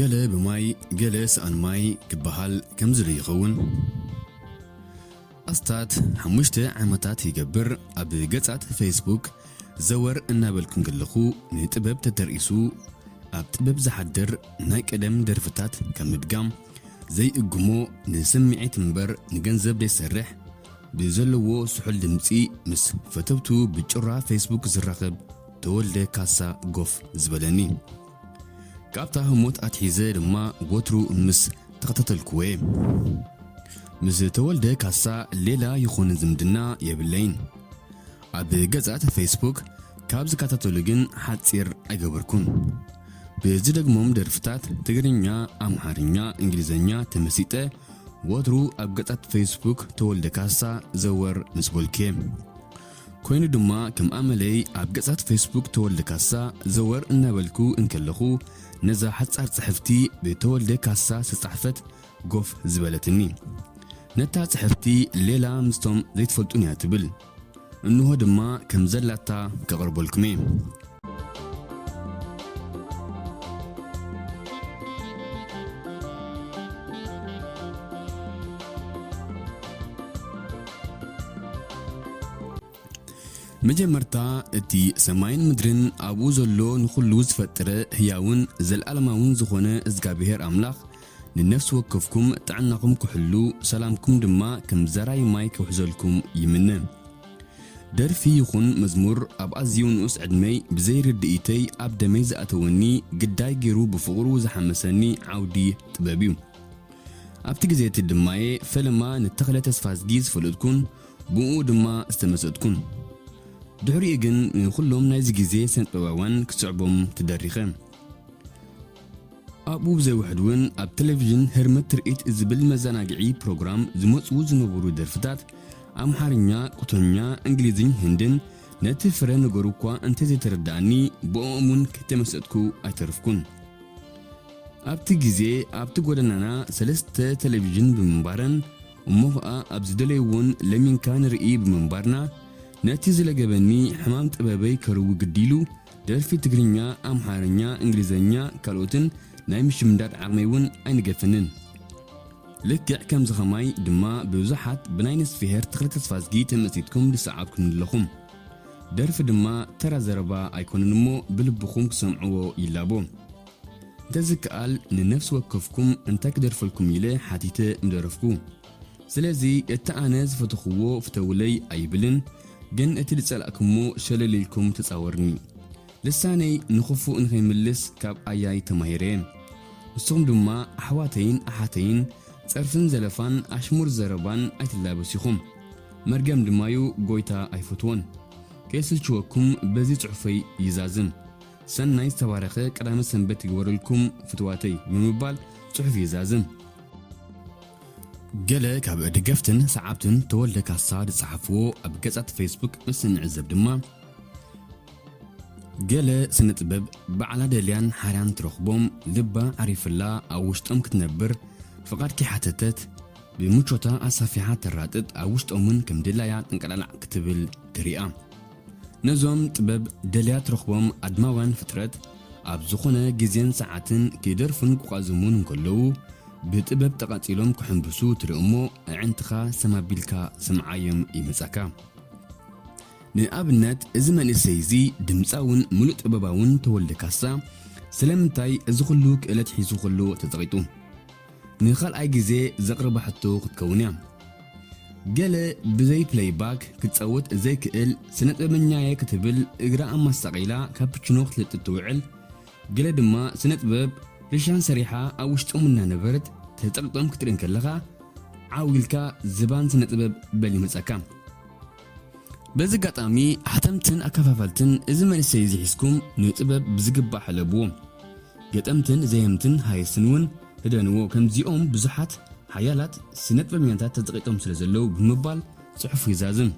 ገለ ብማይ ገለ ሰኣን ማይ ክበሃል ከምዚ ዶ ይኸውን? ኣስታት ሓሙሽተ ዓመታት ይገብር ኣብ ገጻት ፌስቡክ ዘወር እናበልኩ እንከለኹ ንጥበብ ተተርኢሱ ኣብ ጥበብ ዝሓድር ናይ ቀደም ደርፍታት ካብ ምድጋም ዘይእግሞ ንስምዒት እምበር ንገንዘብ ዘይሰርሕ ብዘለዎ ስሑል ድምጺ ምስ ፈተውቱ ብጭራ ፌስቡክ ዝራኸብ ተወልደ ካሳ ጎፍ ዝበለኒ። ካብታ ህሞት ኣትሒዘ ድማ ወትሩ ምስ ተኸታተልኩዎ እየ። ምስ ተወልደ ካሳ ሌላ ይኹን ዝምድና የብለይን። ኣብ ገጻት ፌስቡክ ካብ ዝከታተሉ ግን ሓጺር ኣይገበርኩን። ብዝደግሞም ደርፍታት ትግርኛ፣ ኣምሓርኛ፣ እንግሊዝኛ ተመሲጠ ወትሩ ኣብ ገጻት ፌስቡክ ተወልደ ካሳ ዘወር ምስ በልኩ እየ። ኮይኑ ድማ ከም ኣመለይ ኣብ ገጻት ፌስቡክ ተወልደ ካሳ ዘወር እናበልኩ እንከለኹ ነዛ ሓጻር ጽሕፍቲ ብተወልደ ካሳ ዝተጻሕፈት ጎፍ ዝበለትኒ። ነታ ጽሕፍቲ ሌላ ምስቶም ዘይትፈልጡን እያ ትብል። እንሆ ድማ ከም ዘላታ ከቕርበልኩም እየ። መጀመርታ እቲ ሰማይን ምድርን ኣብኡ ዘሎ ንኹሉ ዝፈጠረ ህያውን ዘለኣለማውን ዝኾነ እዝጋብሄር ኣምላኽ ንነፍሲ ወከፍኩም ጥዕናኹም ክሕሉ ሰላምኩም ድማ ከም ዘራይ ማይ ክውሕዘልኩም ይምነ። ደርፊ ይኹን መዝሙር ኣብ ኣዝዩ ንኡስ ዕድመይ ብዘይ ርድኢተይ ኣብ ደመይ ዝኣተወኒ ግዳይ ገይሩ ብፍቕሩ ዝሓመሰኒ ዓውዲ ጥበብ እዩ። ኣብቲ ግዜ እቲ ድማየ ፈለማ ንተኽለ ተስፋዝጊ ዝፈለጥኩን ብኡ ድማ ዝተመሰጥኩን። ድሕሪኡ ግን ንኹሎም ናይዚ ግዜ ስነጥበባውያን ክስዕቦም ተደሪኸ። ኣብኡ ብዘይውሕድ እውን ኣብ ቴሌቪዥን ህርመት ትርኢት ዝብል መዘናግዒ ፕሮግራም ዝመጽኡ ዝነበሩ ደርፍታት ኣምሓርኛ፣ ቁቶኛ፣ እንግሊዝኝ፣ ህንድን ነቲ ፍረ ነገሩ እኳ እንተዘይተረድኣኒ ብኦኦም እውን ከይተመሰጥኩ ኣይተረፍኩን። ኣብቲ ግዜ ኣብቲ ጎደናና ሰለስተ ቴሌቪዥን ብምንባረን እሞ ኸኣ ኣብ ዝደለይዎን ለሚንካ ንርኢ ብምንባርና ነቲ ዝለገበኒ ሕማም ጥበበይ ከርዊ ግዲ ኢሉ ደርፊ ትግርኛ፣ ኣምሓርኛ፣ እንግሊዝኛ ካልኦትን ናይ ምሽምዳድ ዓቕመይ እውን ኣይንገፈንን። ልክዕ ከምዚ ኸማይ ድማ ብዙሓት ብናይ ነስፊሄር ተኽለ ተስፋዝጊ ተመሲጥኩም ዝሰዓብኩኒ ኣለኹም። ደርፊ ድማ ተራ ዘረባ ኣይኮነን እሞ ብልብኹም ክሰምዕዎ ይላቦ። እንተዝከኣል ንነፍሲ ወከፍኩም እንታይ ክደርፈልኩም ኢለ ሓቲተ ምደረፍኩ። ስለዚ እቲ ኣነ ዝፈተኽዎ ፍተውለይ ኣይብልን፣ ግን እቲ ዝጸላእክሞ ሸለል ኢልኩም ተጻወርኒ። ልሳነይ ንኽፉእ ንኸይምልስ ካብ ኣያይ ተማሂረ እየ። ንስኹም ድማ ኣሕዋተይን ኣሓተይን ጸርፍን ዘለፋን ኣሽሙር ዘረባን ኣይትላበሱ ኢኹም። መርገም ድማዩ ጎይታ ኣይፈትዎን። ከይስልችወኩም በዚ ጽሑፈይ ይዛዝም። ሰናይ ዝተባረኸ ቀዳመ ሰንበት ይግበረልኩም ፍትዋተይ ብምባል ጽሑፍ ይዛዝም። ገለ ካብ ደገፍትን ሰዓብትን ተወልደ ካሳ ዝጸሓፍዎ ኣብ ገጻት ፌስቡክ ምስ እንዕዘብ ድማ፣ ገለ ስነ ጥበብ ባዕላ ደልያን ሓርያን ትረኽቦም፣ ልባ ዓሪፍላ ኣብ ውሽጦም ክትነብር ፍቓድ ከይሓተተት፣ ብምቾታ ኣሳፊሓ ተራጥጥ፣ ኣብ ውሽጦምን ከም ድላያ ጥንቀላላዕ ክትብል ትሪኣ። ነዞም ጥበብ ደልያ ትረኽቦም ኣድማውያን ፍጥረት ኣብ ዝኾነ ግዜን ሰዓትን ክደርፉን ክቋዝሙን እንከለዉ ብጥበብ ተቓጺሎም ክሕንብሱ ትርኢ እሞ ኣዕንትኻ ሰም ኣቢልካ ስምዓዮም ይመጻካ። ንኣብነት እዚ መንእሰይ እዚ ድምጻውን ምሉእ ጥበባውን ተወልደ ካሳ ስለምንታይ እዚ ኩሉ ክእለት ሒዙ ከሎ ተጸቒጡ? ንኻልኣይ ግዜ ዘቕርባ ሕቶ ክትከውን እያ። ገለ ብዘይ ፕለይባክ ክትጸውት ዘይክእል ስነ ጥበበኛየ ክትብል እግራ ኣማሳቒላ ካፕችኖ ክትልጥጥ ትውዕል፣ ገለ ድማ ስነ ጥበብ ሪሻን ሰሪሓ ኣብ ውሽጦም እናነበረት ተጸቒጦም ክትርኢ እንከለኻ ዓው ኢልካ ዝባን ስነ ጥበብ በል ይመጸካ። በዚ ኣጋጣሚ ሓተምትን ኣከፋፈልትን እዚ መንእሰይ እዚ ሒዝኩም ንጥበብ ብዝግባእ ሕለብዎ። ገጠምትን ዘየምትን ሃየስትን እውን ህደንዎ። ከምዚኦም ብዙሓት ሓያላት ስነ ጥበበኛታት ተጸቒጦም ስለ ዘለዉ ብምባል ጽሑፉ ይዛዝም።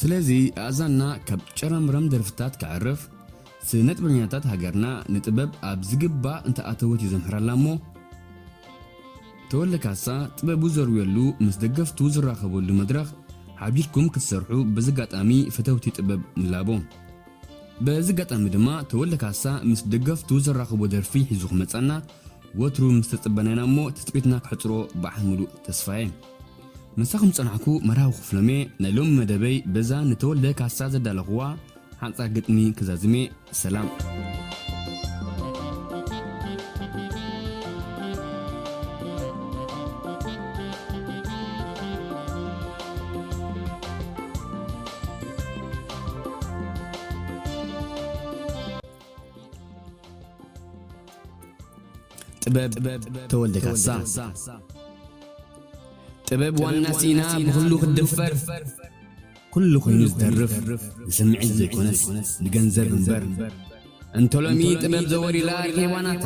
ስለዚ ኣእዛንና ካብ ጨረምረም ደርፍታት ከዕርፍ፣ ስነ ጥበበኛታት ሃገርና ንጥበብ ኣብ ዝግባእ እንተኣተወት እዩ ዘምሕራላ እሞ፣ ተወልደ ካሳ ጥበቡ ዘርውየሉ ምስ ደገፍቱ ዝራኸበሉ መድረኽ ሓቢርኩም ክትሰርሑ በዚ ኣጋጣሚ ፈተውቲ ጥበብ ንላቦ። በዚ ኣጋጣሚ ድማ ተወልደ ካሳ ምስ ደገፍቱ ዘራኽቦ ደርፊ ሒዙ ክመጸና ወትሩ ምስ ተጸበናይና እሞ ትጽቢትና ክሕጽሮ በዓል ምሉእ ተስፋ እየ። ምሳኹም ዝጸናሕኩ መርሃዊ ክፍሎም'የ። ናይ ሎሚ መደበይ በዛ ንተወልደ ካሳ ዘዳለኽዋ ሓጻር ግጥሚ ክዛዝም'የ። ሰላም። ጥበብ ተወልደ ካሳ። ጥበብ ዋና ሲና ብኹሉ ክድፈር፣ ኩሉ ኮይኑ ዝደርፍ፣ ንስምዒት ዘይኮነስ ንገንዘብ እምበር። እንተ ሎሚ ጥበብ ዘወሪላ ርሄዋናታ፣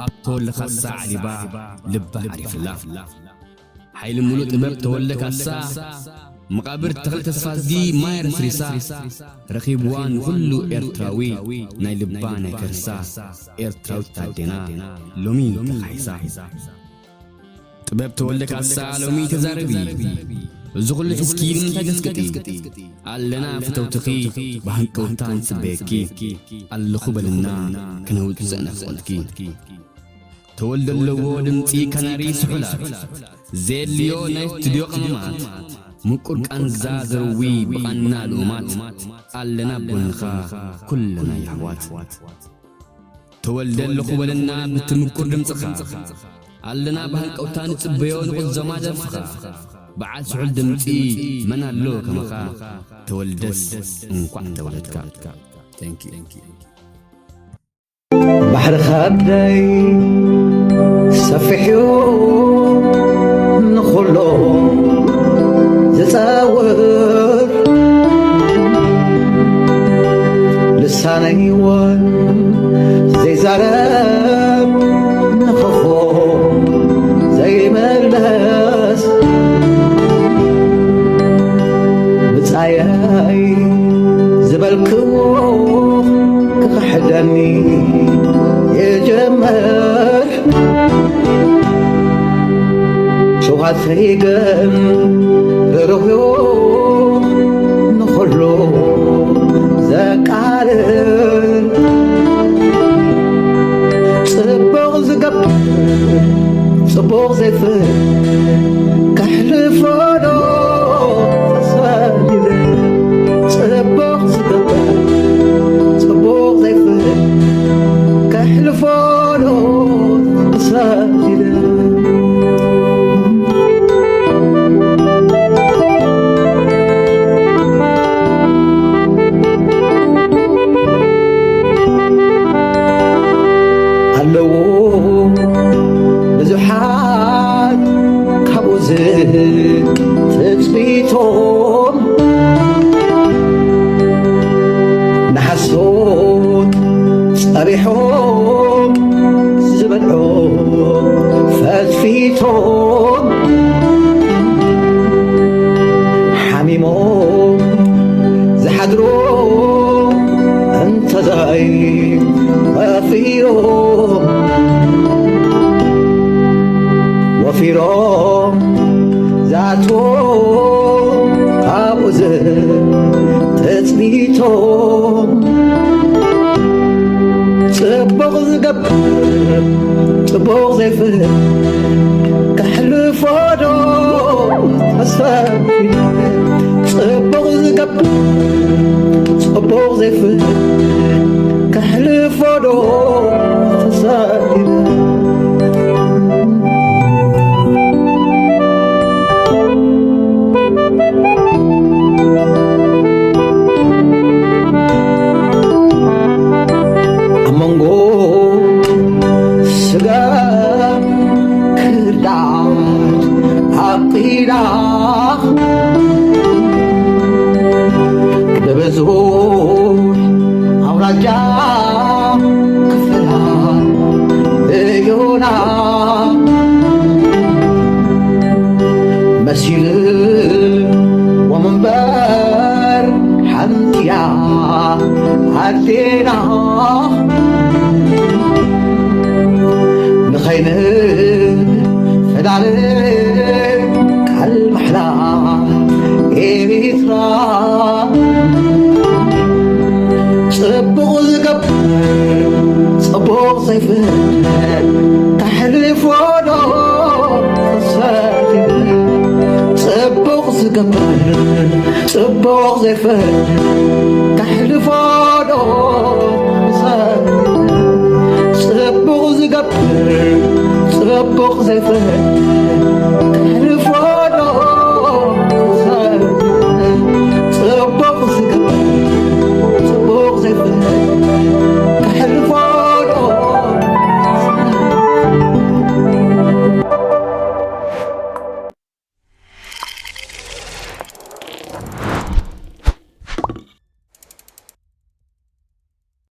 ኣብ ተወልደ ካሳ ዓሊባ ልባ ዓሪፍላ። ሓይሊ ምሉእ ጥበብ ተወልደ ካሳ፣ መቓብር ተኽለ ተስፋዝጊ ማይ ረስሪሳ፣ ረኺብዋ ንኹሉ ኤርትራዊ ናይ ልባ ናይ ከርሳ ኤርትራዊት ኣዴና ሎሚ ተኻሒሳ። ጥበብ ተወልደ ካሳ ሎሚ ተዛረቢ፣ እዚ ኩሉ ሒዝኪ ንምንታይ ተስቅጢ? ኣለና ፍተውትኺ ብሃንቀውታ ንጽበየኪ፣ ኣለኹ በልና ክነውጽእ ነኽእልኪ። ተወልደ ኣለዎ ድምጺ ካናሪ ስሑላት፣ ዘየድልዮ ናይ ስቱድዮ ቀመማት፣ ምቁር ቃንዛ ዘርዊ ብቓና ልኡማት፣ ኣለና ኣብ ጎንኻ ኩልና የሕዋት። ተወልደ ኣለኹ በለና ብቲ ምቁር ድምጽኻ፣ ኣለና ብሃንቀውታ ንጽበዮ ንቕዘማ ደርፍኻ፣ በዓል ስሑል ድምጺ መን ኣሎ ከማኻ፣ ተወልደስ እንኳዕ ተወለድካ። Thank you። ባሕሪ ከብደይ ሰፊሕ'ዩ ንኹሉ ዝጸውር፣ ልሳነይ እውን ዘይዛረብ ንኽፉእ ዘይምለስ፣ ብጻየይ ዝበልክዎ ክኽሕደኒ ይጅምር። ሸውሃተይ ግን ርሩህ'ዩ ንኹሉ ዘቃልል፣ ጽቡቕ ዝገብር ጽቡቕ ዘይፍር ከሕልፎ ዶ ተሰዲደ? ጽቡቕ ዝገብር ጽቡቕ ዘይፍር ከሕልፎ ዶ ተሰዲደ? ኣለዉ ብዙሓት ካብኡ ዝትጽቢቶም ንሓሶት ጸቢሖም ዝበልዑ ፈትፊቶም ሓሚሞም ዝሓድሩ እንተዘይ ወፊሮም፣ ወፊሮም ዝኣትዎ ካብኡ ዝትጽቢቶም፣ ጽቡቕ ዝገብር ጽቡቕ ዘይፍር ከሕልፎ ዶ ተሰቢሩ? ጽቡቕ ዝገብር ጽቡቕ ዘይፍር ከሕልፎ ዶ ተሰቢሩ? ኣብ መንጎ ስጋብ ክርዳድ ኣቂዳ ብብዙሕ ኣውራጃ ክፈላ እዮና መሲልዎም እምበር ሓንቲያ ኣዴና ንኸይንፈላለ ቃል ማሕላ ኤሪትራ ገብር ጽቡቕ ዘይፈ ተሕልፎ ዶ ብሰብ ጽቡቕ ዝገብር ጽቡቕ ዘይፈ